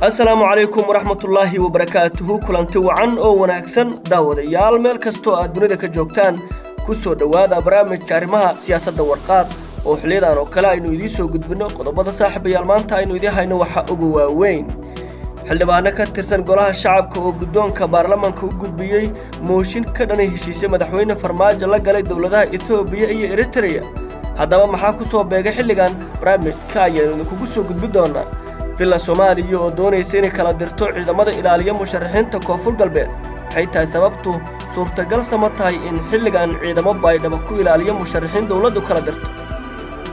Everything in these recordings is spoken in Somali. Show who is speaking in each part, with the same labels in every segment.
Speaker 1: Asalaamu calaykum waraxmatullaahi wabarakaatuhu. Kulanti wacan oo wanaagsan daawadayaal, meel kastoo aad dunida ka joogtaan, ku soo dhowaada barnaamijka arrimaha siyaasadda Warqaad oo xiliyadan oo kale aynu idiin soo gudbinno. Qodobada saaxiibayaal maanta aynu idiin hayno waxaa ugu waaweyn xildhibaano ka tirsan golaha shacabka oo guddoonka baarlamanka u gudbiyey mooshin ka dhanay heshiisya madaxweyne Farmaajo la galay dowladaha Etoobiya iyo Eritreya. Haddaba maxaa ku soo beegay xilligan? Barnaamijka ayaanu idinkugu soo gudbin doonaa. Villa Soomaaliya oo doonaysa inay kala dirto ciidamada ilaaliya musharaxiinta Koonfur Galbeed, waxay tahay sababtu? Suurtagal sama tahay in xilligan ciidamo Baydhabo ku ilaaliya musharaxiin dowladdu kala dirto?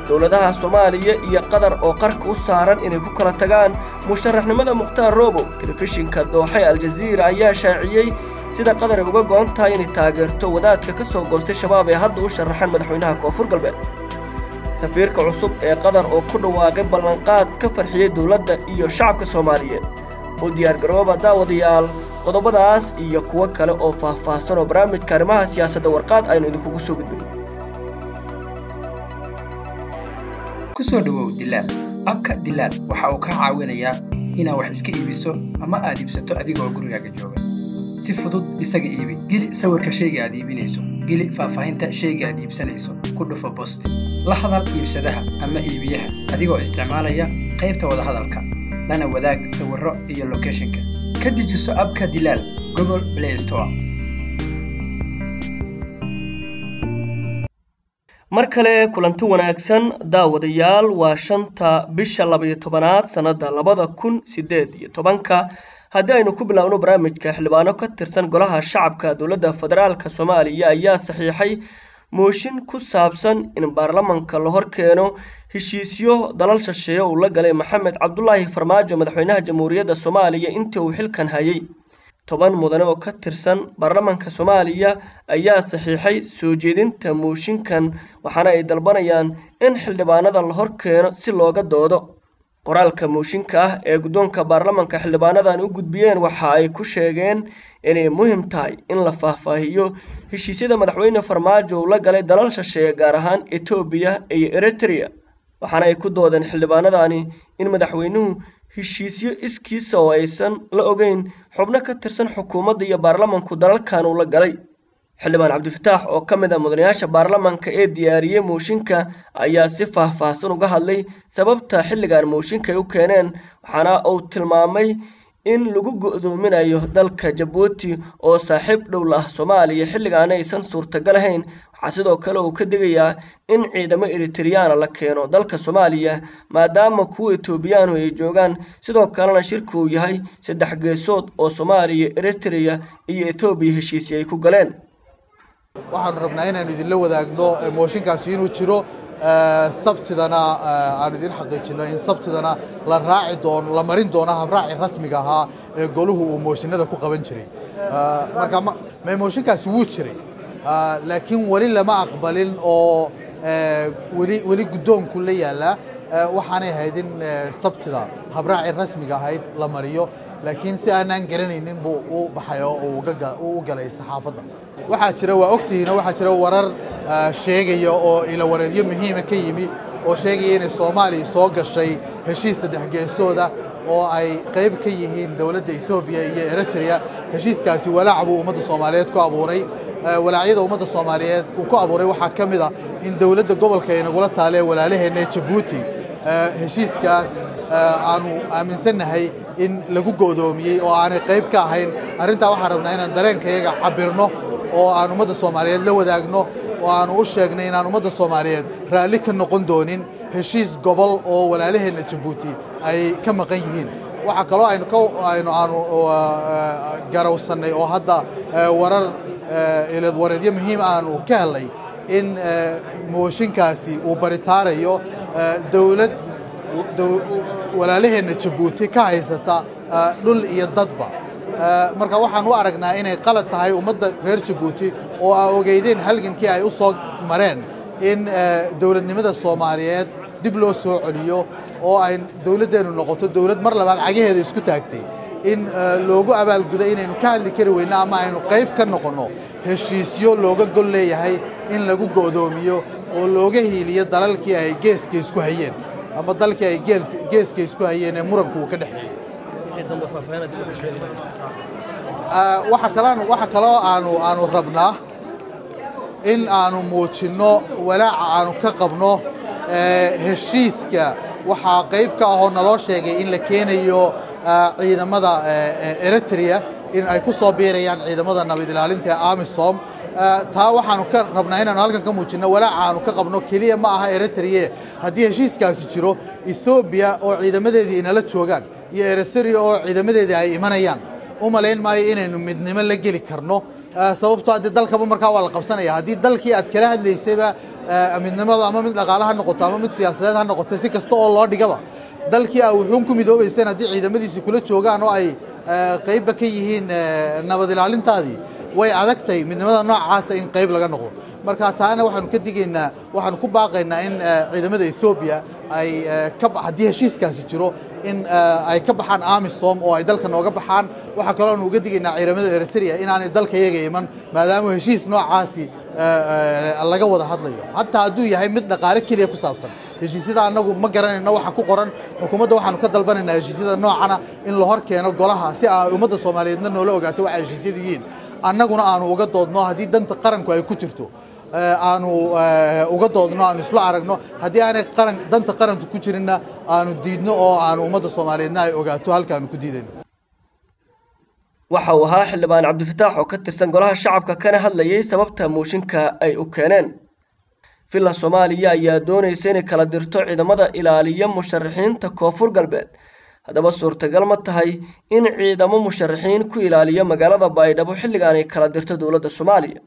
Speaker 1: Dowladaha Soomaaliya iyo Qatar oo qarka u saaran inay ku kala tagaan musharaxnimada Mukhtaar Robow. Telefishinka Dooxe Aljaziira ayaa shaaciyey sida Qatar ay uga go'an tahay inay taageerto wadaadka ka soo goostay Shabaab ee hadda u sharaxan madaxweynaha Koonfur Galbeed. Safiirka cusub ee Qatar oo ku dhawaaqay ballanqaad ka farxiyey dowladda iyo shacabka Soomaaliyeed. U diyaargarooba daawadayaal qodobadaas iyo kuwo kale oo faahfaahsan oo barnaamijka arrimaha siyaasadda Warqaad aynu idinkugu soo gudbin.
Speaker 2: Ku soo dhowow Dilaal abka. Dilaal waxa uu kaa caawinayaa inaad wax iska iibiso ama aad iibsato adigoo gurigaaga jooga. Si fudud isaga iibi. Geli sawirka shayga aad iibinayso, geli faahfaahinta shayga aad iibsanayso, ku dhufo post, la hadal iibsadaha ama iibiyaha adigoo isticmaalaya qaybta wadahadalka, lana wadaag sawirro iyo locationka. Ka dejiso abka Dilaal Google Play Store.
Speaker 1: Mar kale kulanti wanaagsan daawadayaal. Waa 5-ta bisha 12aad sannadda 2018-ka. Haddii aynu ku bilaabno barnaamijka, xildhibaano ka tirsan golaha shacabka dowladda federaalka Soomaaliya ayaa saxiixay mooshin ku saabsan in baarlamanka la hor keeno heshiisyo dalal shisheeye uu la galay Maxamed Cabdulaahi Farmaajo, madaxweynaha Jamhuuriyadda Soomaaliya, intii uu xilkan hayay. 10 mudane oo ka tirsan baarlamanka Soomaaliya ayaa saxiixay soo jeedinta mooshinkan, waxaana ay dalbanayaan in xildhibaanada la hor keeno si looga doodo. Qoraalka mooshinka ah ee guddoonka baarlamanka xildhibaanadan u gudbiyeen waxa ay ku sheegeen inay muhim tahay in la faahfaahiyo heshiisyada madaxweyne Farmaajo uu la galay dalal shisheeye, gaar ahaan Etoobiya iyo Eritrea. Waxaana ay ku doodeen xildhibaanadani in madaxweynuhu heshiisyo iskiisa oo aysan la ogeyn xubno ka tirsan xukuumadda iyo baarlamanku dalalkan uu la galay. Xildhibaan Cabdifataax oo ka mid ah mudanayaasha baarlamanka ee diyaariyey mooshinka ayaa si faahfaahsan uga hadlay sababta xilligan mooshinka ay u keeneen, waxaana uu tilmaamay in lagu go'doominayo dalka Jabuuti oo saaxiib dhow la ah Soomaaliya xilligaan aysan suurtagal ahayn. Waxaa sidoo kale uu ka digayaa in ciidamo Eritriyaana la keeno dalka Soomaaliya maadaama kuwa Etoobiyaanu ay joogaan, sidoo kalena shirku uu yahay saddex geesood oo Soomaaliya, Eritrea iyo Etoobiya heshiisya ay ku galeen.
Speaker 3: Waxaanu rabnaa inaanu idinla wadaagno mooshinkaasi inuu jiro, sabtidana aanu idin xaqiijino in sabtidana la raaci doono, la marin doono habraaci rasmiga ahaa ee goluhu uu mooshinada ku qaban jiray. Marka mooshinkaasi wuu jiray, laakiin weli lama aqbalin oo weli guddoonku la yaallaa. Waxaanay ahayd in sabtida habraaci rasmiga ahayd la mariyo, laakiin si aanaan garanaynin buu u baxay oo uu u galay saxaafadda. Waxaa jira, waa ogtihiin, waxaa jira warar sheegaya oo ilawareedyo muhiima ka yimi oo sheegaya inay Soomaaliya soo gashay heshiis saddex geesooda oo ay qayb ka yihiin dowladda Etoobiya iyo Eritrea. Heshiiskaasi walaac buu ummadda Soomaaliyeed ku abuuray. Walaacyada ummadda Soomaaliyeed uu ku abuuray waxaa ka mid ah in dowladda gobolka ay nagula taalee walaalaheenna ee Jabuuti heshiiskaas aanu aaminsannahay in lagu go'doomiyey oo aanay qayb ka ahayn arrintaa. Waxaan rabnaa inaan dareenkayaga cabbirno oo aan ummadda Soomaaliyeed la wadaagno oo aanu u sheegnay inaan ummadda Soomaaliyeed raalli ka noqon doonin heshiis gobol oo walaalaheenna Jabuuti ay ka maqan yihiin. Waxaa kaloo aynu aanu garawsannay oo hadda warar iladwareedyo muhiim aanu ka helay in mooshinkaasi uu baritaarayo dowlad walaalaheenna Jabuuti ka haysata dhul iyo dadba. Marka waxaan u aragnaa inay qalad tahay ummadda reer Jabuuti oo aa ogeydeen halgankii ay u soo mareen in dowladnimada Soomaaliyeed dib loo soo celiyo oo ay dowladdeennu noqoto dowlad mar labaad cagaheeda isku taagtay, in loogu abaalgudo inaynu ka hadli kari weyno ama aynu qayb ka noqonno heshiisyo looga gol leeyahay in lagu go'doomiyo oo looga hiiliyo dalalkii ay geeska isku hayeen ama dalkii ay geeska isku hayeen ee muranku uu ka dhexeeyey.
Speaker 4: Wixii dambe faahfaahin dib u sheegay.
Speaker 3: Waxa kaloo aanu rabnaa in aanu muujinno walaaca aanu ka qabno heshiiska. Waxaa qayb ka ahoo naloo sheegay in la keenayo ciidamada Eritrea, in ay ku soo biirayaan ciidamada nabad ilaalinta ee AMISOM. Taa waxaanu ka rabnaa inaanu halkan ka muujinno walaaca aanu ka qabno. Keliya ma aha Eritrea, haddii heshiiskaasi jiro, Ethiopia oo ciidamadeedii inala joogaan iyo Eritrea oo ciidamadeedii ay imanayaan, u malayn maayo inaynu midnimo la geli karno, sababtoo haddii dalkaba markaa waa la qabsanaya. Haddii dalkii aad kala hadlaysayba midnimada, ama mid dhaqaale ha noqoto ama mid siyaasadeed ha noqoto, si kasta oo loo dhigaba, dalkii aa wuxuun ku midoobayseen haddii ciidamadiisi kula joogaan oo ay qaybba ka yihiin nabad ilaalintaadii, way adagtay midnimada noocaasa in qayb laga noqdo. Marka taana waxaanu ka digaynaa, waxaanu ku baaqaynaa in ciidamada Ethiopia ay ka, haddii heshiiskaasi jiro, in ay ka baxaan AMISOM oo ay dalka nooga baxaan. Waxaa kaloo aanu uga digaynaa ciidamada Eritrea inaanay dalka iyaga iman, maadaama heshiis noocaasi laga wada hadlayo, hataa hadduu yahay mid dhaqaale keliya ku saabsan. Heshiisyada annagu ma garanayno waxa ku qoran. Xukuumadda waxaanu ka dalbanaynaa heshiisyada noocana in la hor keeno golaha, si ay ummadda Soomaaliyeedna noola ogaato waxa heshiisyadu yihiin, annaguna aanu uga doodno. Haddii danta qaranku ay ku jirto aanu uga doodno, aanu isla aragno. Haddii aanay qaran danta qaranku ku jirinna aanu diidno oo aanu ummadda Soomaaliyeedna ay ogaato halkaanu ku diidayno.
Speaker 1: Waxa uu ahaa xildhibaan Cabdifataax oo ka tirsan golaha shacabka, kana hadlayay sababta mooshinka ay u keeneen. Villa Soomaaliya ayaa doonaysa inay kala dirto ciidamada ilaaliya musharaxiinta Koonfur Galbeed. Haddaba suurtagal ma tahay in ciidamo musharaxiin ku ilaaliya magaalada Baydhabo xilligan ay kala dirto dowladda Soomaaliya?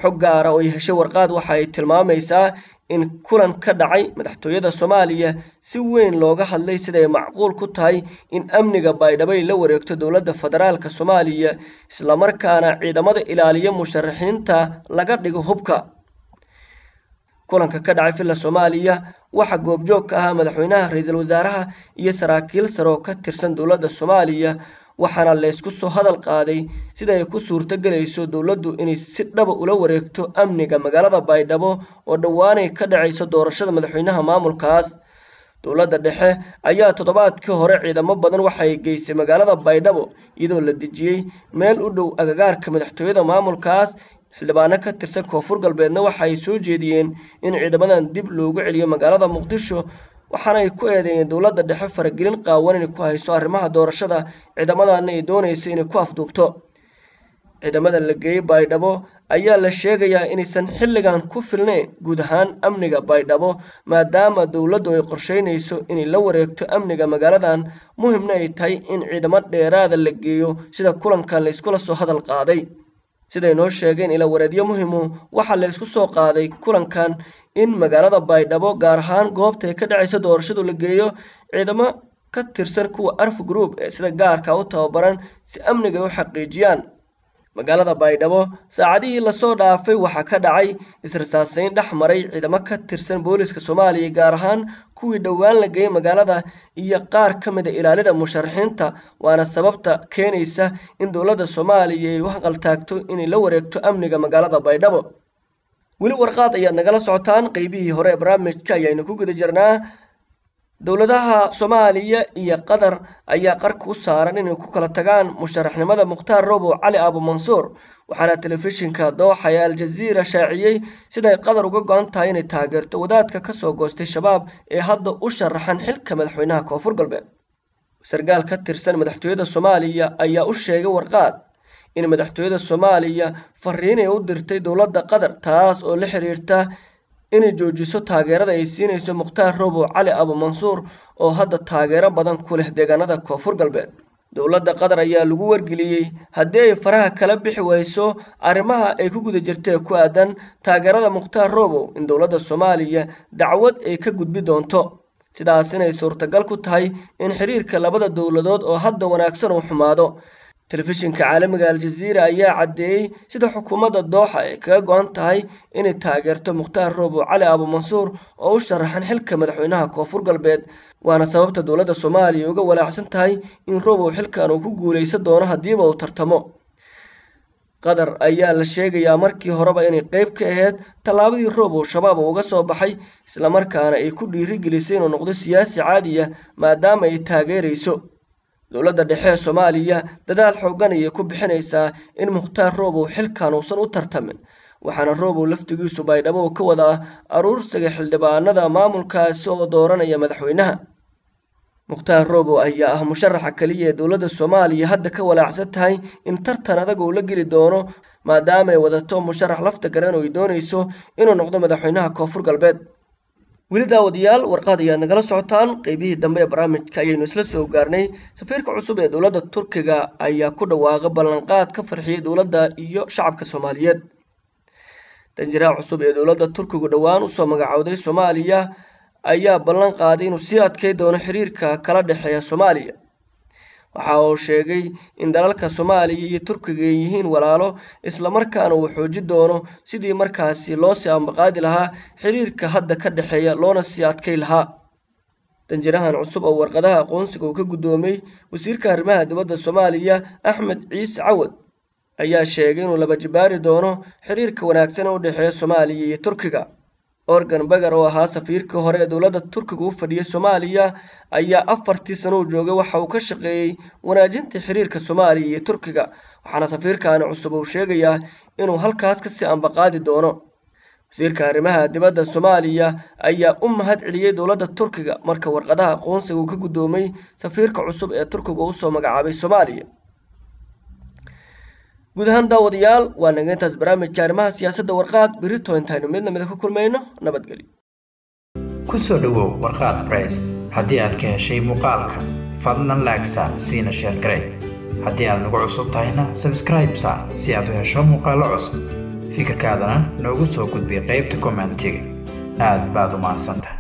Speaker 1: Xog gaara oo ay heshay Warqaad waxa ay tilmaamaysaa in kulan ka dhacay madaxtooyada Soomaaliya si weyn looga hadlay siday macquul ku tahay in amniga Baydhabo ay la wareegto dowladda federaalka Soomaaliya, islamarkaana ciidamada ilaaliya musharaxiinta laga dhigo hubka. Kulanka ka dhacay Villa Soomaaliya waxaa goobjoog ka ahaa madaxweynaha, ra-iisul wasaaraha iyo saraakiil sare oo ka tirsan dowladda Soomaaliya, waxaana laysku soo hadal qaaday sida ay ku suurto gelayso dowladdu inay si dhaba ula wareegto amniga magaalada Baydhabo oo dhowaanay ka dhacayso doorashada madaxweynaha maamulkaas. Dowladda dhexe ayaa toddobaadkii hore ciidamo badan waxay geysay magaalada Baydhabo, iyadoo la dejiyey meel u dhow agagaarka madaxtooyada maamulkaas. Xildhibaano ka tirsan Koonfur Galbeedna waxay soo jeediyeen in ciidamadan dib loogu celiyo magaalada Muqdisho, waxaana ay ku eedeeyeen dowladda dhexe faragelin qaawan inay ku hayso arrimaha doorashada, ciidamadana ay doonayso inay ku afduubto. Ciidamada la geeyey Baydhabo ayaa la sheegayaa inaysan xilligan ku filnayn guud ahaan amniga Baydhabo, maadaama dowladdu ay qorsheynayso inay la wareegto amniga magaaladan, muhimna ay tahay in ciidamo dheeraada la geeyo sida kulankan layskula soo hadal qaaday. Siday noo sheegeen ila wareedyo muhimu, waxaa la isku soo qaaday kulankan in magaalada Baydhabo, gaar ahaan goobta ay ka dhacaysa doorashadu, la geeyo ciidamo ka tirsan kuwa Arf Group ee sida gaarka u tababaran si amniga ay u xaqiijiyaan. Magaalada Baydhabo saacadihii lasoo dhaafay waxaa ka dhacay israsaaseyn dhex maray ciidamo ka tirsan booliska Soomaaliya, gaar ahaan kuwii dhowaan la geeyey magaalada, iyo qaar ka mid a ilaalida musharaxiinta, waana sababta keenaysa in dowladda Soomaaliya ay u hanqaltaagto inay la wareegto amniga magaalada Baydhabo. Weli Warqaad ayaad nagala socotaan, qeybihii hore ee barnaamijka ayaynu ku guda jirnaa. Dowladaha Soomaaliya iyo Qatar ayaa qarka u saaran inay ku kala tagaan musharaxnimada Mukhtaar Robow Cali Abu Mansuur, waxaana telefishinka Dooxa ee Aljaziira shaaciyey siday Qatar uga go-an tahay inay taageerto wadaadka kasoo goostay Shabaab ee hadda u sharaxan xilka madaxweynaha Koonfur Galbeed. Sarkaal ka tirsan madaxtooyada Soomaaliya ayaa u sheegay Warqaad in madaxtooyada Soomaaliya fariin ay u dirtay dowladda Qatar, taas oo la xiriirta inay joojiso taageerada ay siinayso Mukhtaar Robow Cali Abu Mansuur oo hadda taageero badan ku leh deegaanada Koonfur Galbeed. Dowladda Qatar ayaa lagu wargeliyey haddii ay faraha kala bixi wayso arrimaha ay ku guda jirtee ku aadan taageerada Mukhtaar Robow in dowladda Soomaaliya dacwad ay ka gudbi doonto, sidaas inay suurtagal ku tahay in xiriirka labada dowladood oo hadda wanaagsan uu xumaado. Telefishinka caalamiga Aljaziira ayaa caddeeyey sida xukuumadda Dooxa ay kaga go-an tahay inay taageerto Mukhtaar Robow Cali Abu Mansuur oo u sharaxan xilka madaxweynaha Koonfur Galbeed, waana sababta dowladda Soomaaliya uga walaacsan tahay in Robow xilkan uu ku guuleysan doono haddiiba uu tartamo. Qatar ayaa la sheegayaa markii horeba inay qeyb ka ahayd tallaabadii Robow Shabaab uu uga soo baxay, islamarkaana ay ku dhiirigelisay inuu noqdo siyaasi caadi ah maadaama ay taageerayso. Dowladda dhexe ee Soomaaliya dadaal xooggan ayay ku bixinaysaa in Mukhtaar Roobow xilkan uusan u tartamin, waxaana Roobow laftigiisu Baydhabo uu ka wadaa aruursiga xildhibaanada maamulkaasi oo dooranaya madaxweynaha. Mukhtaar Roobow ayaa ah musharaxa kaliya ee dowladda Soomaaliya hadda ka walaacsan tahay in tartan adag uu la geli doono, maadaama ay wadato musharax lafta garan oo ay doonayso inuu noqdo madaxweynaha Koonfur Galbeed. Weli daawadayaal, Warqaad ayaad nagala socotaan. Qeybihii dambe ee barnaamijka ayaynu isla soo gaarnay. Safiirka cusub ee dowladda Turkiga ayaa ku dhawaaqa ballanqaad ka farxiyey dowladda iyo shacabka Soomaaliyeed. Danjiraha cusub ee dowladda Turkigu dhowaan usoo magacowday Soomaaliya ayaa ballan qaaday inuu sii adkay doono xiriirka kala dhexeeya Soomaaliya. Waxa uu sheegay in dalalka Soomaaliya iyo Turkiga ay yihiin walaalo, islamarkaana uu xoojin doono sidii markaasi loo sii ambaqaadi lahaa xiriirka hadda ka dhexeeya loona sii adkay lahaa. Danjirahan cusub oo warqadaha aqoonsiga uu ka guddoomay wasiirka arrimaha dibadda Soomaaliya Axmed Ciise Cawad ayaa sheegay inuu laba jibaari doono xiriirka wanaagsan ee u dhexeeya Soomaaliya iyo Turkiga. Organ Bagar oo ahaa safiirkii hore ee dowladda Turkiga u fadhiyay Soomaaliya ayaa 4tii sano uu joogay waxa uu ka shaqeeyey wanaajinta xiriirka Soomaaliya iyo Turkiga, waxaana safiirkaani cusub uu sheegayaa inuu halkaas kasii ambaqaadi doono. Wasiirka arrimaha dibadda Soomaaliya ayaa u mahad celiyey dowladda Turkiga marka warqadaha aqoonsiga uu ka guddoomay safiirka cusub ee Turkiga usoo magacaabay Soomaaliya. Guud ahaan daawadayaal, waa naga intaas barnaamijka arrimaha siyaasadda Warqaad. Berito intaynu mid lamida ku kulmayno, nabadgelyo.
Speaker 2: Ku soo dhowow Warqaad Press. Haddii aad ka heshay muuqaalka, fadlan like saar, siina share garee. Haddii aad nagu cusub tahayna, subscribe saar si aad u hesho muuqaallo cusub. Fikirkaadana noogu soo gudbi qaybta commentiga. Aad baad u mahadsantahay.